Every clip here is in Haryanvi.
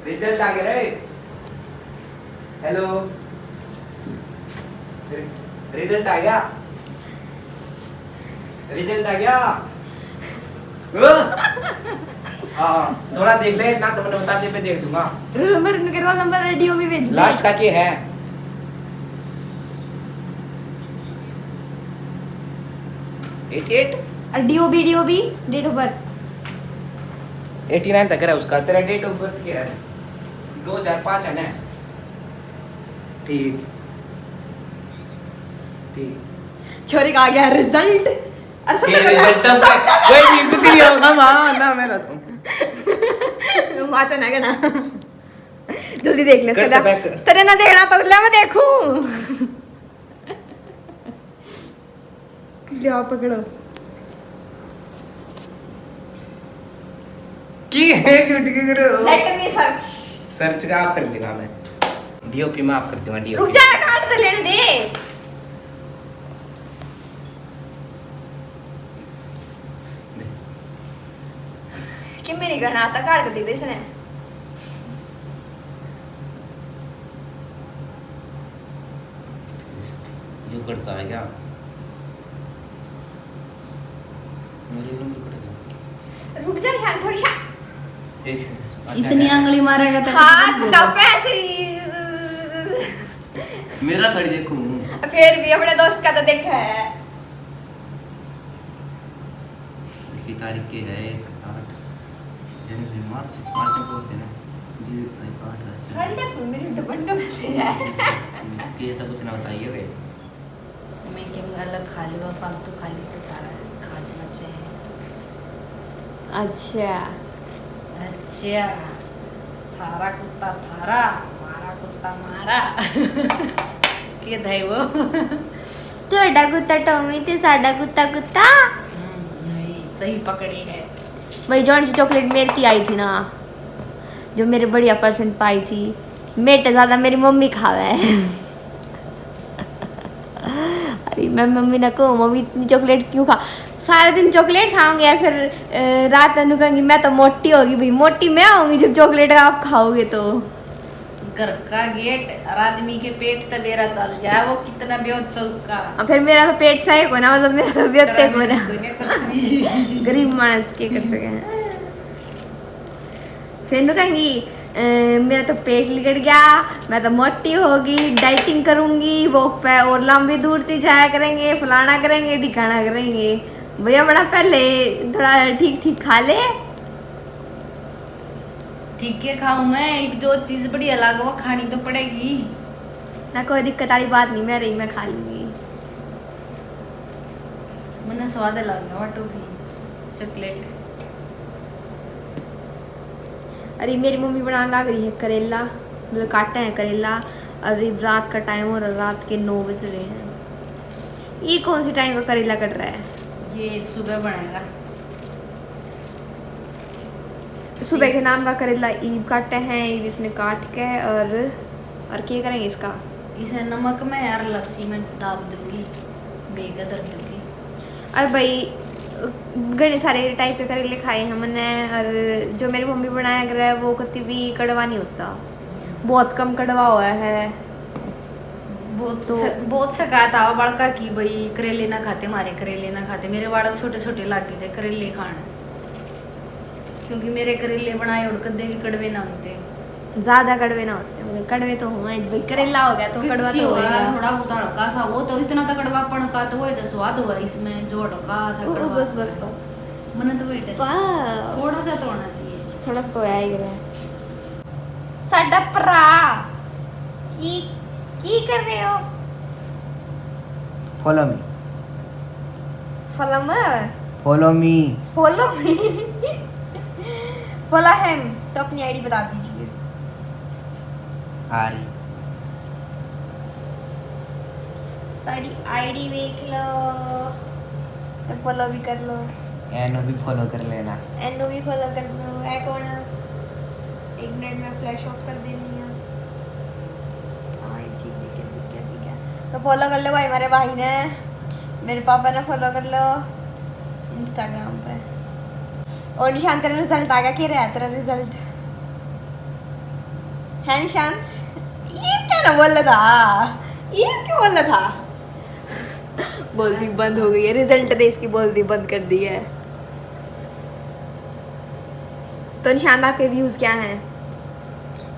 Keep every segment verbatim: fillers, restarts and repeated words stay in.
रिजल्ट आ गया रे। हेलो, रिजल्ट आ गया, रिजल्ट आ गया। ओ! हाँ, थोड़ा देख ले ना, तो मैंने बता दे, मैं देख दूंगा। रोल नंबर, उनके रोल नंबर डीओ भी भेज दे। लास्ट का के है? Eighty eight. और डीओ भी, डीओ भी, date of birth. Eighty nine तक है उसका। तेरा डेट ऑफ बर्थ क्या है? दो हज़ार पाँच है ना? ठीक, ठीक। छोरे का आ गया रिजल्ट। और सब ये रिजल्ट चलता है। कोई नहीं, कुछ नहीं होगा माँ, ना मैं ना तुम। माँ चना का ना। जल्दी देख ले, कर सदा। तो back। तेरे ना देखना तो ले मैं देखूं। लिया पकड़ो। की है शूट के करो? Let me search। सर्च का आप कर लेगा, मैं डीओपी में आप कर दूंगा, डीओपी। रुक जा, काट तो लेने दे। कि मेरी घना आता काट के दे दे इसने। यू करता है क्या? मेरे नंबर पड़ गया। रुक जा ध्यान थोड़ी सा। एक, अच्छा, इतनी क्या? आंगली मारेगा तो हाथ कितना का पैसे ही। मेरा थोड़ी देखूं। फिर भी अपने दोस्त का तो देखा है। देखिए, तारीख के है एक आठ जनवरी, मार्च, मार्च में होते ना जी। आठ, दस, सारी क्या स्कूल में डबल डबल से है। के तो कुछ ना बताइए वे। मैं क्या अलग खा लूँगा, फालतू खाली तो तारा खाज मचे है। अच्छा। अच्छा, थारा कुत्ता थारा, मारा कुत्ता मारा। के धाई वो? थोड़ा कुत्ता टॉमी ते साडा कुत्ता कुत्ता। हम्म, नहीं, सही पकड़ी है। वही जौन सी चॉकलेट मेरे की आई थी ना, जो मेरे बढ़िया परसेंट पाई थी, मेरे तो ज्यादा मेरी मम्मी खावे है। अरे, मैं मम्मी ने कहूँ, "मम्मी, इतनी चॉकलेट क्यों खा?" सारा दिन चॉकलेट खाऊंगी यार, फिर, अ, रात में कहूंगी, "मैं तो मोटी होगी भाई।" मोटी मैं होंगी जब चॉकलेट आप खाओगे तो। घर का गेट और आदमी के पेट ते बेरा चल जाए, वो कितना बेहोश है उसका। अब फिर मेरा तो पेट सही को ना, मतलब, मेरा तो बेहोश तेरा को ना। कोई नहीं, कुछ भी। गरीब मानस के कर सके हैं। फिर नु कहेंगी, "अ, मेरा तो पेट लिगड़ गया, मैं तो मोटी होगी, डाइटिंग करूंगी, वॉक पे और लंबी दूर ती जाया करेंगे, फलाना करेंगे, ढिकाना करेंगे।" भैया, बड़ा पहले थोड़ा ठीक ठीक खा ले। ठीक के खाऊं मैं, इब जो चीज बढ़िया लागे वो खानी तो पड़ेगी। ना, कोई दिक्कत वाली बात नहीं, मैं रही, मैं खा लूंगी। मन्ने स्वाद लग गया टॉफी, चॉकलेट। अरे, मेरी मम्मी बनाने लग रही है करेला, मतलब काटे हैं करेला। अरे, रात का टाइम हो रहा, रात के नौ बज रहे हैं। ये कौन से टाइम का करेला कट रहा है? ये सुबह बनेगा। सुबह के नाम का करेला ईब काटे हैं, ईब इसने काट के और, और क्या करेंगे इसका? इसे नमक में और लस्सी में दाब दूंगी, भेके धर दूंगी। और भाई, घणे सारे टाइप के करेले खाए हैं मैंने, और जो मेरी मम्मी बनाया करे वो कति भी कड़वा नहीं होता, बहुत कम कड़वा हुआ है। बहुत तो स-, बहुत शिकायत आवा बालका की, भाई करेले ना खाते, मारे करेले ना खाते। मेरे बालक छोटे छोटे लागे थे करेले खान, क्योंकि मेरे करेले बनाए और कदे भी कड़वे ना होते। ज्यादा कड़वे ना होते, मतलब, कड़वे तो हुए भाई, करेला हो गया तो कड़वा तो होएगा। थोड़ा बहुत हल्का सा, वो तो इतना तो कड़वापन का तो वो तो स्वाद हुआ इसमें, जो हल्का सा ओ, कड़वा बस, बस, बस। मने तो वही taste। वाह। थोड़ा सा तो होना चाहिए। थोड़ा सा तो आया ही है। साडा भरा, की, की कर रहे हो? Follow me। Follow me? Follow me। Follow me। Follow him। तो अपनी आईडी बता दीजिए। आ रही। साडी आईडी देख लो, तो फॉलो भी कर लो। एनो भी फॉलो कर लेना। एनो भी फॉलो कर लो। ए कौन है? एक मिनट में फ्लैश ऑफ कर देनी है। हाँ, ये ठीक, ठीक है, ठीक है, ठीक है। तो फॉलो कर लो भाई, हमारे भाई ने, मेरे पापा ने फॉलो कर लो इंस्टाग्राम पे। और निशान, तेरा रिजल्ट आ गया, क्या रहा तेरा रिजल्ट? है निशांत, ये क्या ना बोल रहा था, ये क्यों बोल रहा था? बोलती बंद हो गई है, रिजल्ट ने इसकी बोलती बंद कर दी है। तो निशांत, आपके व्यूज क्या हैं?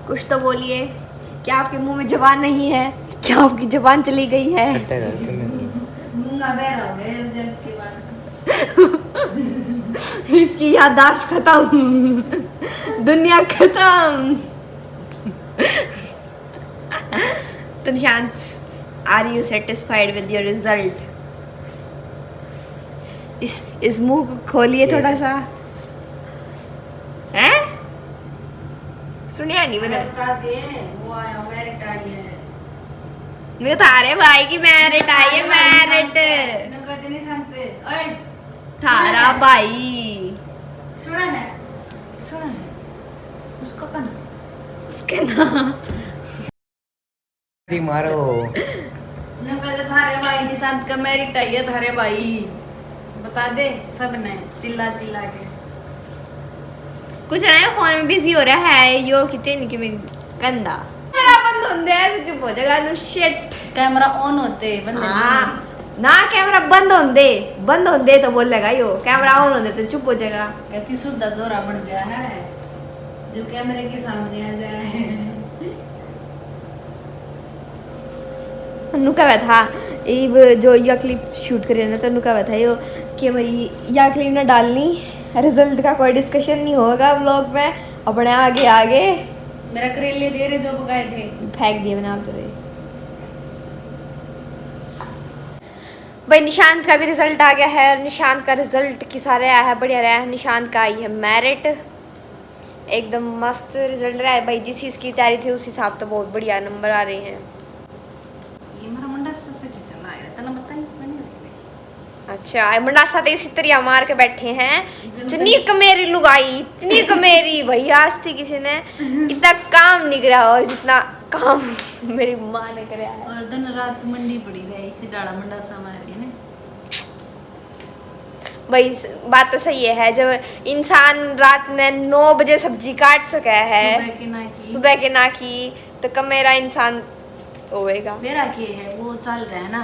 कुछ तो बोलिए। क्या आपके मुंह में जबान नहीं है? क्या आपकी जबान चली गई है? गूंगा बहरा हो गया रिजल्ट के बाद। इसकी याददाश्त खत्म, दुनिया खत्म। तो Nishant, are you satisfied with your result? इस इस मुंह को खोलिए थोड़ा सा। हैं? सुनिया नहीं मैंने। बता दे, वो आया, मेरिट आई है। मैं तो थारे भाई की मेरिट आई है, मेरिट। नगद नहीं संते। ओए, थारा भाई। सुना है? सुना है? उसको कहना। उसके ना। दी मारो। नगद थारे भाई की संत का मेरिट आई है, थारे भाई। बता दे सब ने, चिल्ला चिल्ला के। कुछ ना, फोन में बिजी हो रहा है यो, कितने नहीं कि मैं गंदा। मेरा बंद होंदे है तो चुप हो जाएगा नु, शिट। कैमरा ऑन होते बंद नहीं। हाँ, ना, कैमरा बंद होंदे, बंद होंदे तो बोलेगा यो, कैमरा ऑन होंदे तो चुप हो जाएगा। कहती सुधा जोरा बन गया है जो कैमरे के सामने आ जाए। नु कहवा था, इब जो या क्लिप शूट करे ना, तो नु कहवा था यो कि भाई या क्लिप ना डालनी, रिजल्ट का कोई डिस्कशन नहीं होगा व्लॉग में, अपने आगे आगे। मेरा करेले दे रहे जो पकाए थे। फेंक दिए मैंने आप तो। भाई निशांत का भी रिजल्ट आ गया है और निशांत का रिजल्ट किसा रहा है, बढ़िया रहा है। निशांत का आई है मेरिट, एकदम मस्त रिजल्ट रहा है भाई। जिस चीज़ की तैयारी थी उस हिसाब तो बहुत बढ़िया नंबर आ रहे हैं। ये मेरा मुंडा सा से खिसला है, तने बताई मैंने। अच्छा, ये मुंडासा तो इसी तरिया मार के बैठे हैं। इतनी कमेरी लुगाई, इतनी कमेरी भैया, आज थी किसी ने इतना काम नहीं करा और जितना काम मेरी माँ ने करा है। और दिन रात मंडी पड़ी रहे, इसी डाला मुंडासा मार रही ने। भाई, स-, बात तो सही है, जब इंसान रात ने नौ बजे सब्जी काट सके है, सुबह के ना की। सुबह के ना की, तो कमेरा इंसान होएगा। मेरा के है, वो चल रहा है ना,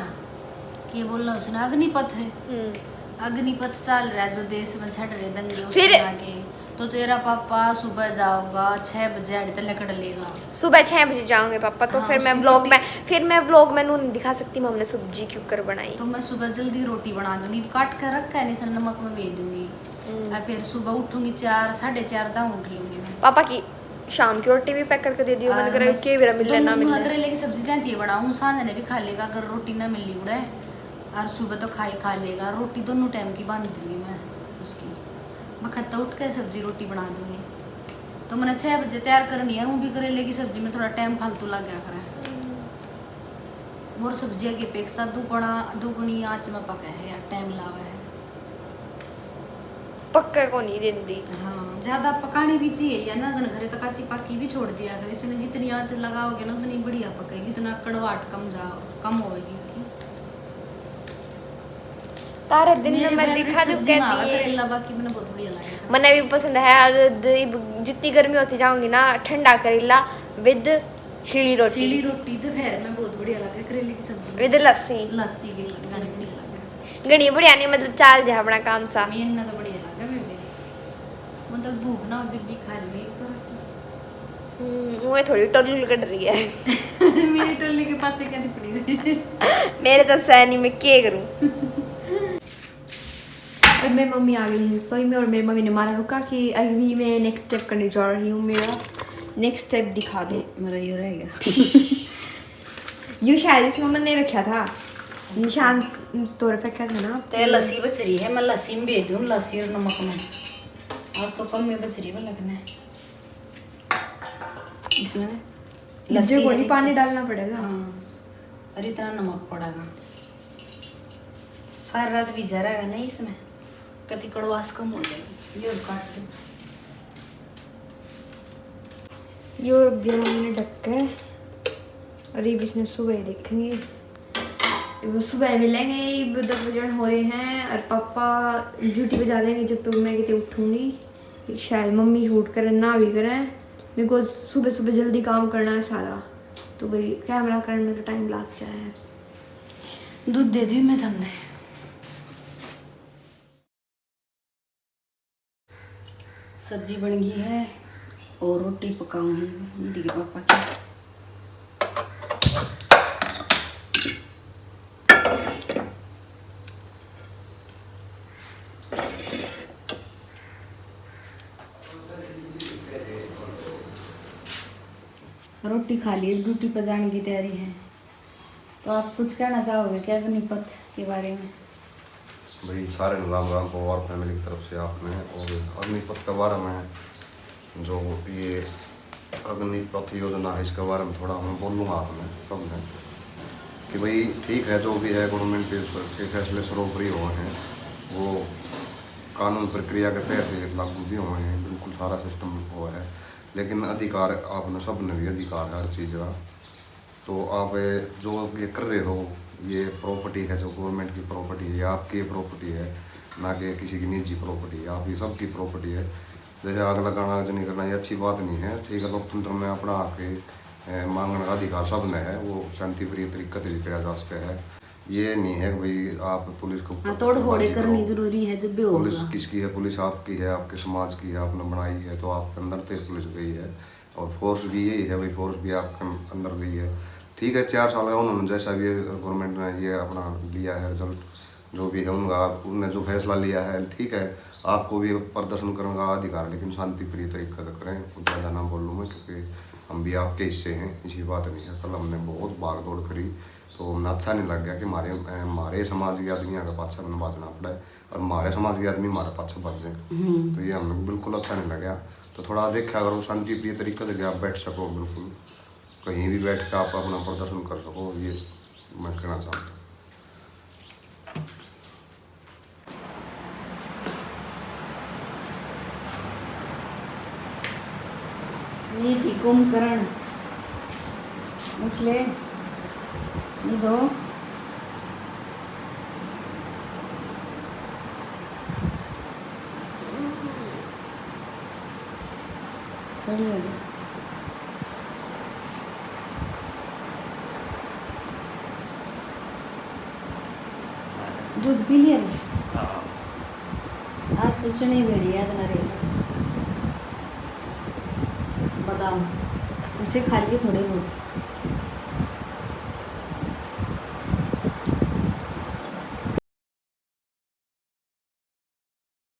के बोलना उसने, अग्निपथ है। हम्म। अग्निपथ चल रहा है, जो देश में छड़ रहे दंगे, उसके फिर आगे। तो तेरा पापा सुबह जाओगा, छह बजे आड़ी तले कट लेगा। सुबह छह बजे जाओगे पापा, तो हाँ, फिर मैं उसकी व्लॉग छुट्टी। में, फिर मैं व्लॉग में नू नहीं दिखा सकती, मैं हमने सब्जी क्यों कर बनाई। तो मैं सुबह जल्दी रोटी बना दूंगी, काट के रख के नहीं, नमक में भेज दूंगी। हम्म। और फिर सुबह उठूंगी चार, साढ़े चार दा उठ लूंगी मैं। पापा की शाम की रोटी भी पैक करके दे दियो, हाँ, मन करे बस के बेरा मिले ना दोनों मिले। करेले की सब्जी चाहती है बनाऊं, सांझ ने भी खा लेगा अगर रोटी ना मिलनी उड़े, और सुबह तो खाई खा लेगा। रोटी दोनों टाइम की बांध दूंगी मैं उसकी। बखत तो उठ के सब्जी रोटी बना दूंगी। तो मैंने छह बजे तैयार करनी है, वो भी करेले की सब्जी में थोड़ा टाइम फालतू लग गया करे। हम्म। और सब्जियां की अपेक्षा दुगुना, दुगुनी आंच में पके है यार, टाइम लावे है। पक्का को नहीं देंदी। हाँ, ज्यादा पकानी भी चाहिए या ना, घण घरे तो काची पाकी भी छोड़ दिया कर। इसने जितनी आंच लगाओगे ना, उतनी बढ़िया पकेगी, इतना कड़वाहट कम जा, कम होएगी इसकी। तारे दिन में मैं दिखा दूं, कहती है। करेला बाकी मैंने बहुत बढ़िया लगा। मन्ने भी पसंद है, और द-, जितनी गर्मी होती जाऊंगी ना, ठंडा करेला with शीली रोटी। शीली रोटी दोपहर में बहुत बढ़िया लगे, करेले की सब्जी। With लस्सी। लस्सी की ल-, घणी बढ़िया लगे। घणी बढ़िया नहीं, मतलब, चाल जा अपना काम सा। मेरे ना तो बढ़िया लगे, मैं भी। मतलब, भूख ना हो जब भी खा लूँ एक तो रोटी। हम्म, वो थोड़ी टोली कट रही है। मेरी टोली के पाछे क्या दिख रही है? मेरे तो सह नहीं, मैं क्या करूँ? और मेरी मम्मी आ गई है रसोई में, और मेरी मम्मी ने मारा रुका कि अभी मैं नेक्स्ट स्टेप करने जा रही हूँ। मेरा नेक्स्ट स्टेप दिखा दो। मेरा ये रहेगा। यू शायद इसमें मैंने रखा था, निशान तौर पे क्या था ना। ते लस्सी बच रही है, मैं लस्सी में भेज दूँ, लस्सी और नमक में। आज तो कम में बच रही है, लगना है इसमें लस्सी को है नहीं, नीचे पानी डालना पड़ेगा। हाँ, और इतना नमक पड़ेगा। सारी रात भिजा रहेगा ना इसमें, कति कड़वास कम हो जाएगी। ये और काट दो। ये और दिया मैंने ढक के, और ये भी इसने सुबह ही देखेंगे। वो सुबह मिलेंगे, ये दस बजन हो रहे हैं, और पापा ड्यूटी पे जा देंगे जब तक मैं कितने उठूंगी। शायद मम्मी शूट करें ना भी करें, बिकॉज सुबह सुबह जल्दी काम करना है सारा, तो भाई कैमरा करने का टाइम लग जाए। दूध दे दी मैं थमने। सब्जी बन गई है और रोटी पकाऊंगी दीदी के पापा की। रोटी खा ली, ड्यूटी पर जाने की तैयारी है। तो आप कुछ कहना चाहोगे क्या अग्निपथ के बारे में? भाई, सारे ने राम राम पवार फैमिली की तरफ से आपने। और अग्निपथ के बारे में, जो ये अग्निपथ योजना है, इसके बारे में थोड़ा मैं बोलूँगा आपने सबने कि भाई, ठीक है, जो भी है गवर्नमेंट के, के फैसले सर्वोपरि हुए हैं, वो कानून प्रक्रिया के तहत ये लागू भी हुए हैं, बिल्कुल सारा सिस्टम हुआ है। लेकिन अधिकार आपने सब ने भी अधिकार है हर चीज़ का। तो आप जो ये कर रहे हो, ये प्रॉपर्टी है, जो गवर्नमेंट की प्रॉपर्टी है, ये आपकी प्रॉपर्टी है, ना कि किसी की निजी प्रॉपर्टी है। आप ये सबकी प्रॉपर्टी है। जैसे आग लगाना, आग नहीं करना, ये अच्छी बात नहीं है, ठीक है। लोकतंत्र में अपना हक है, ए, मांगने का अधिकार सब ने है, वो शांति प्रिय तरीके से भी करा जा सकता है। ये नहीं है कि भाई आप पुलिस के ऊपर हाँ, तोड़ फोड़ पत्थरबाजी करनी करो। जरूरी है जब भी पुलिस होगा। किसकी है? पुलिस आपकी है, आपके समाज की है, आपने बनाई है, तो आपके अंदर से पुलिस गई है। और फोर्स भी यही है भाई, फोर्स भी आपके अंदर गई है। ठीक है, चार साल का उन्होंने, जैसा भी गवर्नमेंट ने ये अपना लिया है रिजल्ट, जो भी है उनका, उनने जो फैसला लिया है, ठीक है, आपको भी प्रदर्शन करने का अधिकार है, लेकिन शांति प्रिय तरीके से करें। कुछ ज़्यादा ना बोलूँ मैं, क्योंकि हम भी आपके हिस्से हैं, ऐसी बात नहीं है। कल हमने बहुत भाग दौड़ करी, तो हमने अच्छा नहीं लग गया कि हमारे, हमारे समाज के आदमी आगे पाछे हमने भाजना पड़ा है और हमारे समाज के आदमी हमारे पाछे भाजे। हम्म। तो ये हमें बिल्कुल अच्छा नहीं लगा। तो थोड़ा देखा करो, शांति प्रिय तरीके से आप बैठ सको, बिल्कुल कहीं भी बैठ के आप अपना प्रदर्शन कर सको, ये मैं कहना चाहता हूँ। नीति कुंभकर्ण उठ ले, नी दो। खड़ी हो जा। दूध पी लिया रे? हाँ। आज तो चने भेड़े याद ना रहे। बादाम उसे खा लिए थोड़े बहुत।